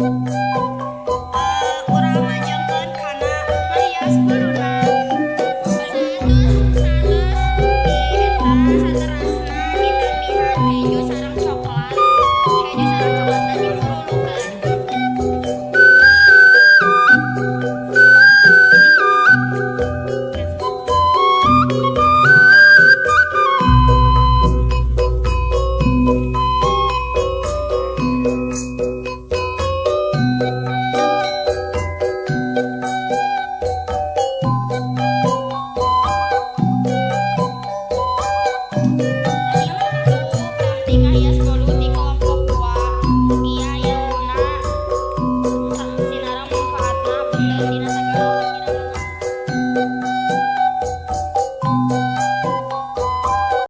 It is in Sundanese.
Urang lajengkeun kana ngahias buluna. Saatos di eta saterasna ditambihan keju sareng coklat. Keju sareng coklatna dipurulukeun. Sakitu praktik ngahias bolu ti kelompok 2. Mugia ilmuna sinareng manfaatna. Punten.